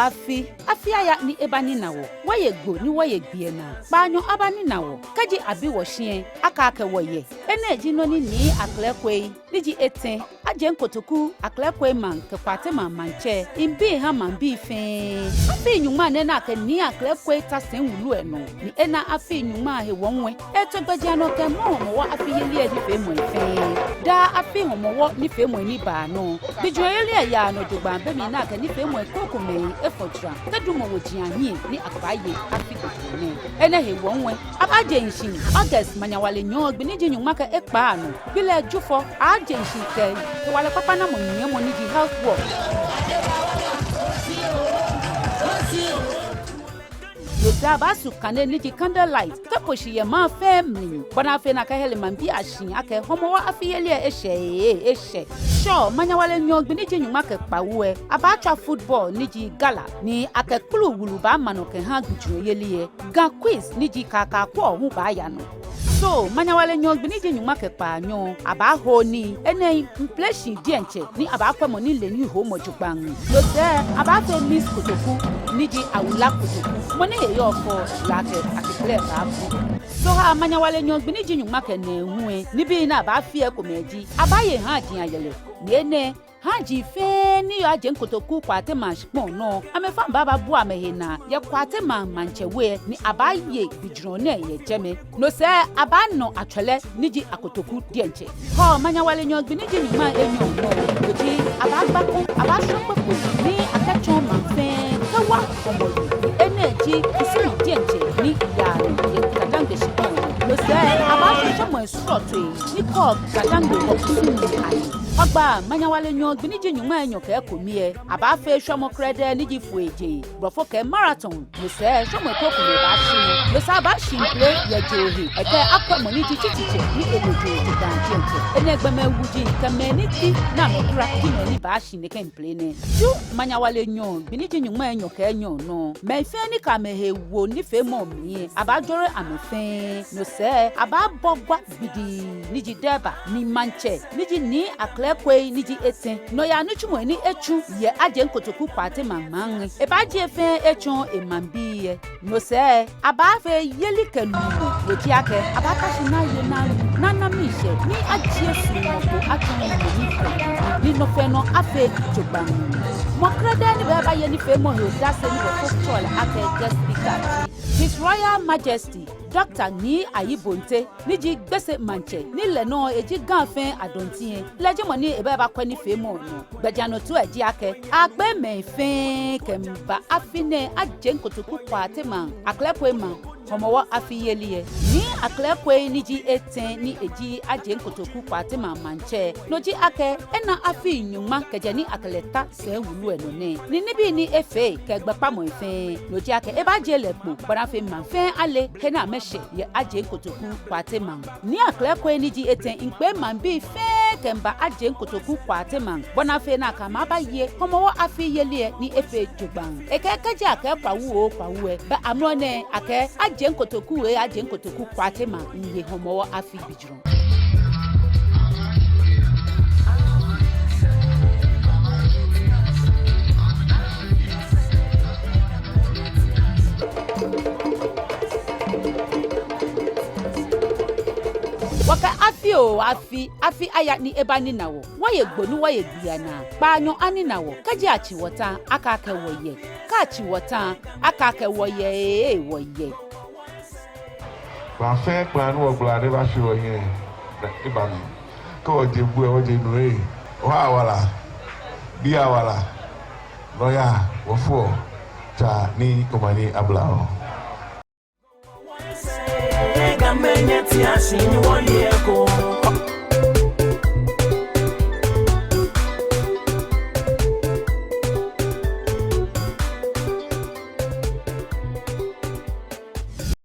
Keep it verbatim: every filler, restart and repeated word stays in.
Afi, afi aya ni eba nina wɔ. Wɔye Gbo ni wɔye Gbiɛna. Kpaanyɔ aba nina wɔ. Kɛji abi wɔ shi lɛ, akɛɛ akɛ wɔyɛ. Enɛ ji nɔ ni Nii Aklekoi, ni ji etɛ, Adjei Kotoku Aklekoi maŋ kɛ Kwatemaŋ maŋtsɛ, miibi ha maŋbii fɛɛ. Afii nyɔŋma nɛ ni akɛ Nii Aklekoi ta sɛi wulu lɛ nɔ, ni ena afii nyɔŋma hewɔ lɛ, eto gbɛjianɔ kɛmɔ Hɔmɔwɔ afiyeli lɛ nifeemɔi fɛɛ. Daa afi Hɔmɔwɔ nifeemɔi ni baa nɔ, Gbijurɔyeli lɛ yaa nɔ jogbaŋŋ be mli ni akɛ nifeemɔi krokomɛi efɔ jara kɛdamɔ woji ahiɛ ni akɛbaaye afi gbijurɔ nɛɛ. Enɛ hewɔ lɛ, abaaje shishi August Manyawale nyɔɔŋ gbi ni ji nyɔŋma kɛ ekpaa nɔ, gbi lɛ Jufɔ, aaje shishi kɛ hewalɛ kpakpa namɔ nyiɛmɔ ni ji health walk. No sɛɛ abaasu kane ni ji candle light kɛpo shi yɛ maŋ fɛɛ mli, bɔ ni afee ni akɛhɛle maŋbii ashi akɛ Hɔmɔwɔ afiyeli lɛ eshɛ ee, eshɛ. Shɔ Manyawale nyɔɔŋ gbi ni ji nyɔŋma kɛ kpawo lɛ, abaatswa football ni ji gala, ni akɛ kpulu wulu baama nɔ kɛha gbijurɔyeli lɛ. Ga quiz ni ji kaakaakwɛɔ hu baaya nɔ. Soo Manyawale nyɔɔŋ gbi ni ji nyɔŋma kɛ kpaanyɔ, abaaho nii, enɛ mli pleshi diɛŋtsɛ ni abaakwɛ mɔ ni le nihoomɔ jogbaŋŋ. No sɛɛ abaafee Miss Kotoku ni ji Awula Kotoku, mɔ ni he yɔɔ fɛo lɛ akɛ akekre baabu. Soo Manyawale nyɔɔŋ gbi ni ji nyɔŋma kɛ nɛɛhu lɛ, nibii ni abaafee lɛ ekomɛi ji, abaaye haaji ayɛlɛ, ni enɛ haaji fɛɛ ni yɔɔ Adjei Kotoku Kwatemaŋ shikpɔŋ nɔ, amɛfɛɛ baababua amɛhe naa yɛ Kwatemaŋ maŋtsɛ we lɛ, ni abaaye gbijurɔ nɛɛ yɛ jɛmɛ. No sɛɛ abaanɔ atswɛlɛ ni ji akotoku diɛŋtsɛ. Hɔɔ Manyawale nyɔɔŋ gbi ni ji nyɔŋma enyɔ nɔ, no ji abaagba kpo, abaashɔ kpokpo ni akɛtsɔɔ maŋ fɛɛ kɛwa Hɔmɔwɔ. Enɛ ji kusum diɛŋtsɛ ni yaa nɔ yɛ Gadangbe shikpɔŋ nɔ. No sɛɛ abaashwɛ shwɛmɔi srɔtoi ni kɔɔ Gadangbe wɔkusum lɛ ahe. Hɔgbaa Manyawale nyɔɔŋ gbi ni ji nyɔŋma enyɔ kɛ ekome lɛ, abaafee shwɛmɔ krɛdɛɛ ni ji foijee, blɔfo kɛɛ marathon. No sɛɛ shwɛmɔi krokomɛi baashi nɔ. No sɛɛ abaashi mple yɛ joo he, akɛ akwɛ mɔ ni ji tsitsitsɛ ni ele joo jogbaŋŋ diɛŋtsɛ. Enɛ gbɔmɛi wuji kɛ mɛi ni ti ni amɛkura ji mɛi ni baashi nɛkɛ mple nɛɛ. Ju Manyawale nyɔɔŋ gbi ni ji nyɔŋma enyɔ kɛ enyɔ nɔ, mɛi fɛɛ ni kɛ amɛhe wo nifeemɔ mli lɛ, abaajɔrɔ amɛ fɛɛ. No sɛɛ abaabɔ gwa gbidii ni ji Durbar, ni maŋtsɛ ni ji Nii Aklekoi ni ji etɛ, nɔyaa nitsumɔi ni etsu yɛ Adjei Kotoku Kwatemaŋ maŋ lɛ, ebaajie fɛɛ etsɔɔ emaŋbii lɛ. No sɛɛ abaafee yeli kɛ lumɔ, no ji akɛ abaata shi ni aye ni anu, ni ana miishɛɛ, ni ajie suɔmɔ kpo atsɔɔ lumɔ ni fɛɛ, ni nɔ fɛɛ nɔ afee jogbaŋŋ. Mɔ krɛdɛɛ ni baabaye nifeemɔ he odase ni blɔfo tsɛɔ lɛ akɛ guest speaker ji His Royal Majesty Doctor Nii Ayi Bonte, ni ji Gbese maŋtsɛ, ni lɛ nɔŋŋ eji Ga fɛɛ adɔnteŋ lɛ, lɛ ji mɔ ni ebaabakwɛ nifeemɔ nɔ. Gbɛjianɔtoo lɛ ji akɛ akpee mɛi fɛɛ kɛmiiba afi nɛɛ Adjei Kotoku Kwatemaŋ Aklekoi maŋ Hɔmɔwɔ afiyeli lɛ. Nii Aklekoi ni ji etɛ ni eji Adjei Kotoku Kwatemaŋ maŋtsɛ, no ji akɛ ena afii nyɔŋma kɛjɛ ni akɛ lɛ ta sɛi wulu lɛ nɔ nɛɛ, ni nibii ni efee kɛ gbɛkpamɔi fɛɛ, no ji akɛ ebaajie lɛ kpo, bɔ ni afee maŋ fɛɛ ale he ni amɛshɛ yɛ Adjei Kotoku Kwatemaŋ. Nii Aklekoi ni ji etɛ miikpee maŋbii fɛɛ kɛmiiba Adjei Kotoku Kwatemaŋ, bɔ ni afee ni akɛ amɛ abaye Hɔmɔwɔ afiyeli lɛ ni efee jogbaŋŋ. Ekɛɛ kɛji akɛɛ kpawo oo kpawo lɛ, bɛ amrɔ nɛɛ akɛɛ Adjei Kotoku ee Adjei Kotoku, Kwatemaŋ miiye Hɔmɔwɔ afi gbijurɔ. Wɔkɛɛ afi oo afi, afi aya ni eba nina wɔ. Wɔye Gbo ni wɔye Gbiɛna. Kpaanyɔ anina wɔ. Kɛji atsi wɔ ta, akɛɛ akɛ wɔyɛ. Kɛ atsi wɔ ta, akɛɛ akɛ wɔyɛ ee, wɔyɛ. Kpaa fɛɛ kpaa ni wɔgbala ni eba shi wɔhiɛ, eba mli. Kɛ wɔje bu lɛ, wɔje nu ee. Oha awala, bii awala, nɔyaa, wɔfɔɔ, tsa ni omanye aba oo. Gamɛi nyɛtea shi ni wɔye eko,